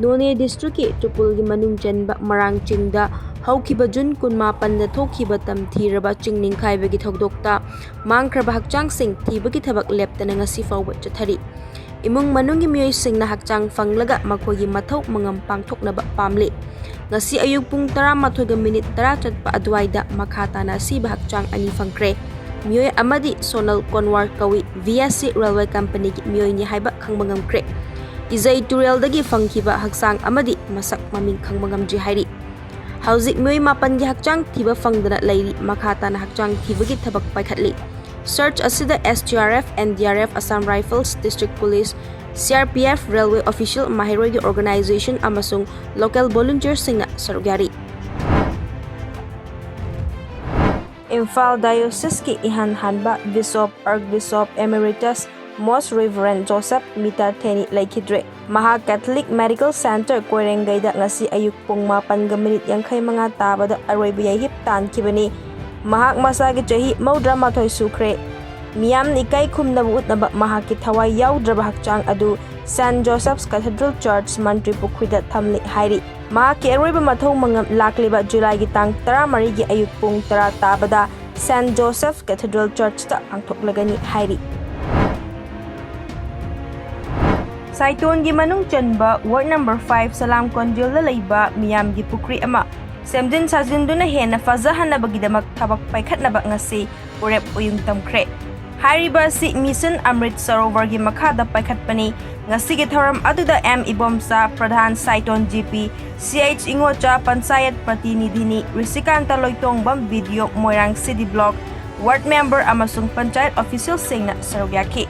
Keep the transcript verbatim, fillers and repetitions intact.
ꯅꯣꯅꯦ ꯗꯤꯁꯇ꯭ꯔꯤꯛꯀꯤ ꯇꯨꯄꯨꯜꯒꯤ ꯃꯅꯨꯡ ꯆꯟꯕ ꯃꯔꯥꯡ ꯆꯤꯡꯗ ꯍꯧꯈꯤꯕ ꯖꯨꯟ ꯀꯨꯟꯃꯥꯄꯟꯗ ꯊꯣꯛꯈꯤꯕ ꯇꯝ ꯊꯤꯔꯕ ꯆꯤꯡ ꯅꯤꯡꯈꯥꯏꯕꯒꯤ ꯊꯧꯗꯣꯛꯇ ꯃꯥꯡꯈ꯭ꯔꯕ ꯍꯛꯆꯥꯡꯁꯤꯡ ꯊꯤꯕꯒꯤ ꯊꯕꯛ ꯂꯦꯞꯇꯅ ꯉꯁꯤ ꯐꯥꯎꯕ ꯆꯠꯊꯔꯤ꯫ ꯏꯃꯨꯡ ꯃꯅꯨꯡꯒꯤ ꯃꯤꯑꯣꯏꯁꯤꯡꯅ ꯍꯛꯆꯥꯡ ꯐꯪꯂꯒ ꯃꯈꯣꯏꯒꯤ ꯃꯊꯧ ꯃꯉꯝ ꯄꯥꯡꯊꯣꯛꯅꯕ ꯄꯥꯝꯂꯤ꯫ ꯉꯁꯤ ꯑꯌꯨꯛ ꯄꯨꯡ ꯇꯔꯥꯃꯥꯊꯣꯏꯒ ꯃꯤꯅꯤꯠ ꯇꯔꯥ ꯆꯠꯄ ꯑꯗꯨꯋꯥꯏꯗ ꯃꯈꯥ ꯇꯥꯅ ꯑꯁꯤꯕ ꯍꯛꯆꯥꯡ ꯑꯅꯤ ꯐꯪꯈ꯭ꯔꯦ꯫ ꯃꯤꯑꯣꯏ ꯑꯃꯗꯤ ꯁꯣꯅꯜ ꯀꯣꯟꯋꯥꯔ ꯀꯧꯏ, ꯚꯤ ꯑꯦꯁ ꯁꯤ ꯔꯦꯜꯋꯦ ꯀꯝꯄꯅꯤꯒꯤ ꯃꯤꯑꯣꯏꯅꯤ ꯍꯥꯏꯕ ꯈꯪꯕ ꯉꯝꯈ꯭ꯔꯦ꯫ ꯏꯖꯩ ꯇꯨꯔꯦꯜꯗꯒꯤ ꯐꯪꯈꯤꯕ ꯍꯛꯆꯥꯡ ꯑꯃꯗꯤ ꯃꯁꯛ ꯃꯃꯤꯡ ꯈꯪꯕ ꯉꯝꯗ꯭ꯔꯤ ꯍꯥꯏꯔꯤ꯫ ꯍꯧꯖꯤꯛ ꯃꯤꯑꯣꯏ ꯃꯥꯄꯟꯒꯤ ꯍꯛꯆꯥꯡ ꯊꯤꯕ ꯐꯪꯗꯅ ꯂꯩꯔꯤ, ꯃꯈꯥ ꯇꯥꯅ ꯍꯛꯆꯥꯡ ꯊꯤꯕꯒꯤ ꯊꯕꯛ ꯄꯥꯏꯈꯠꯂꯤ꯫ Search ꯑꯁꯤꯗ S D R F, N D R F, Assam Rifles, District Police, C R P F, Railway Official, ꯃꯍꯩꯔꯣꯏꯒꯤ organization ꯑꯃꯁꯨꯡ local volunteerꯁꯤꯡꯅ ꯁꯔꯨꯛ ꯌꯥꯔꯤ꯫ ꯏꯝꯐꯥꯜ ꯗꯥꯏꯑꯣꯁꯤꯁꯀꯤ ꯏꯍꯥꯟ ꯍꯥꯟꯕ Bishop, Archbishop Emeritus, Most Reverend Joseph Mita Theni ꯂꯩꯈꯤꯗ꯭ꯔꯦ꯫ ꯃꯍꯥꯛ Catholic Medical Centre ꯀꯣꯏꯔꯦꯡꯒꯩꯗ ꯉꯁꯤ ꯑꯌꯨꯛ ꯄꯨꯡ ꯃꯥꯄꯟꯒ ꯃꯤꯅꯤꯠ ꯌꯥꯡꯈꯩ ꯃꯉꯥ ꯇꯥꯕꯗ ꯑꯔꯣꯏꯕ ꯌꯥꯏꯍꯤꯞ ꯇꯥꯟꯈꯤꯕꯅꯤ꯫ ꯃꯍꯥꯛ ꯃꯁꯥꯒꯤ ꯆꯍꯤ ꯃꯧꯗ꯭ꯔꯥ ꯃꯥꯊꯣꯏ ꯁꯨꯈ꯭ꯔꯦ꯫ ꯃꯤꯌꯥꯝꯅ ꯏꯀꯥꯏ ꯈꯨꯝꯅꯕ ꯎꯠꯅꯕ ꯃꯍꯥꯛꯀꯤ ꯊꯋꯥꯏ ꯌꯥꯎꯗ꯭ꯔꯕ ꯍꯛꯆꯥꯡ ꯑꯗꯨ Saint Joseph's Cathedral Church ꯃꯟꯇ꯭ꯔꯤ ꯄꯨꯈ꯭ꯔꯤꯗ ꯊꯝꯂꯤ ꯍꯥꯏꯔꯤ꯫ ꯃꯍꯥꯛꯀꯤ ꯑꯔꯣꯏꯕ ꯃꯊꯧ ꯃꯉꯝ ꯂꯥꯛꯂꯤꯕ ꯖꯨꯂꯥꯏꯒꯤ ꯇꯥꯡ ꯇꯔꯥꯃꯔꯤꯒꯤ ꯑꯌꯨꯛ ꯄꯨꯡ ꯇꯔꯥ ꯇꯥꯕꯗ Saint Joseph's Cathedral Churchꯇ ꯄꯥꯡꯊꯣꯛꯂꯒꯅꯤ ꯍꯥꯏꯔꯤ꯫ ꯁꯥꯏꯇꯣꯟꯒꯤ ꯃꯅꯨꯡ ꯆꯟꯕ Ward number five ꯁꯂꯥꯝ ꯀꯣꯟꯖꯦꯜꯗ ꯂꯩꯕ ꯃꯤꯌꯥꯝꯒꯤ ꯄꯨꯈ꯭ꯔꯤ ꯑꯃ ꯁꯦꯝꯖꯤꯟ ꯁꯥꯖꯤꯟꯗꯨꯅ ꯍꯦꯟꯅ ꯐꯖꯍꯟꯅꯕꯒꯤꯗꯃꯛ ꯊꯕꯛ ꯄꯥꯏꯈꯠꯅꯕ ꯉꯁꯤ ꯎꯔꯦꯞ ꯎꯌꯨꯡ ꯇꯝꯈ꯭ꯔꯦ꯫ ꯍꯥꯏꯔꯤꯕ ꯑꯁꯤ Mission Amrit Sarovarꯒꯤ ꯃꯈꯥꯗ ꯄꯥꯏꯈꯠꯄꯅꯤ꯫ ꯉꯁꯤꯒꯤ ꯊꯧꯔꯝ ꯑꯗꯨꯗ M ꯏꯕꯣꯝꯆꯥ, ꯄ꯭ꯔꯙꯥꯟ ꯁꯥꯏꯇꯣꯟ G P, C H ꯏꯉꯣꯆꯥ, panchayat ꯄ꯭ꯔꯇꯤꯅꯤꯙꯤꯅꯤ ꯔꯤꯁꯤꯀꯥꯟꯇ ꯂꯣꯏꯇꯣꯡꯕꯝ, B D O ꯃꯣꯏꯔꯥꯡ City Block, Ward member ꯑꯃꯁꯨꯡ ꯄꯟꯆꯥꯌꯠ officialꯁꯤꯡꯅ ꯁꯔꯨꯛ ꯌꯥꯈꯤ꯫